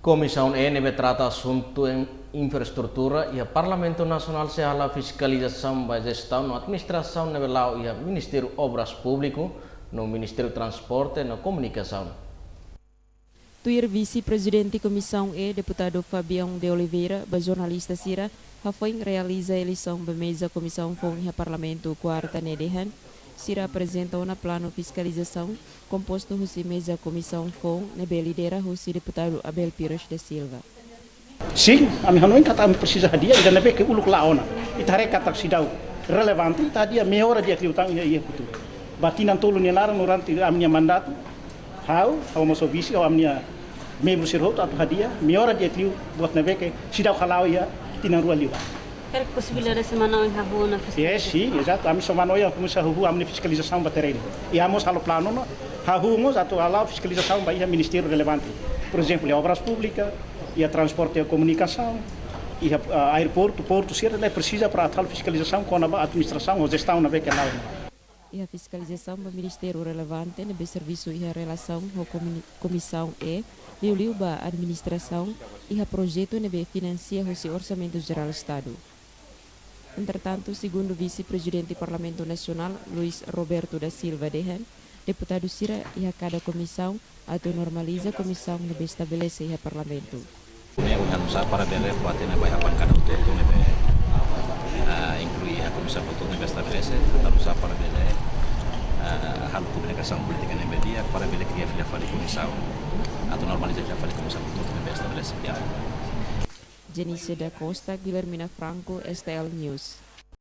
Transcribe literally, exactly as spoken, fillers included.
Komisaun E ne'ebé trata asuntu infraestrutura iha Parlamentu Nasionál sei hala'o fiskalizasaun ba jestaun no administrasaun ne'ebé la'o iha Ministériu Obras Públiku no Ministériu Transporte no Komunikasaun. Tuir Vise-Prezidente Komisaun E, Deputadu Fabião de Oliveira, ba jornalista sira, hafoin realiza eleisaun ba meza Komisaun Foun iha Parlamentu kuarta ne'e dehan, sira aprezenta ona planu fiskalizasaun kompostu husi meza Komisaun Foun ne'ebé lidera husi Deputadu Abel Pires da Silva. Sin, ami hanoin katak ami presiza hadi'a ida ne'ebé ke uluk la'o ona. Ita haree katak seidauk relevante, ita hadi'a melhora di'ak liután iha, iha futuru. Ba tinan tolu nia laran durante ami-nia mandatu, ha'u, ha'u mós vise, ha'u ami-nia membru sira hotu atu hadi'a melhora di'ak liu buat ne'ebé ke seidauk hala'o iha tinan rua liubá. Karik posibilidade semana oin hahú ona fiskalizasaun? Yes, sin, ezatu. Ami semana oin komesa hahú ami-nia fiskalizasaun ba terrenu. I ami mós halo planu ona, hahú mós atu hala'o fiskalizasaun ba iha ministériu relevante. Por ezemplu, iha Obras Públikas, iha Transporte i Komunikasaun, iha, ah, aeroportu, portu, sira ne'e presiza para atu halo fiskalizasaun kona-ba administrasaun ou jestaun ne'ebé ke la'o. Iha fiskalizasaun ba ministériu relevante ne'ebé servisu iha relasaun ho komuni-, Komisaun E, liuliu ba administrasaun, iha projetu ne'ebé finansia husi Orsamentu Jerál Estadu. Entretantu, segundu Vise-Prezidente Parlamentu Nasionál, Luis Roberto da Silva dehan, deputadu sira iha kada komisaun atu normaliza komisaun ne'ebé estabelese iha Parlamentu. Ne'e ohin ha'u uza para bele fó-hatene ba iha bankada hotu-hotu ne'ebé, ah, inklui iha komisaun hotu ne'ebé estabelese, ha'u uza para bele, ah, halo komunikasaun polítika ne'ebé di'ak, para bele kria fila fali komisaun, atu normaliza fila fali komisaun hotu-hotu ne'ebé estabelese, ya. Jenice da Costa, Guilhermina Franco, S T L News.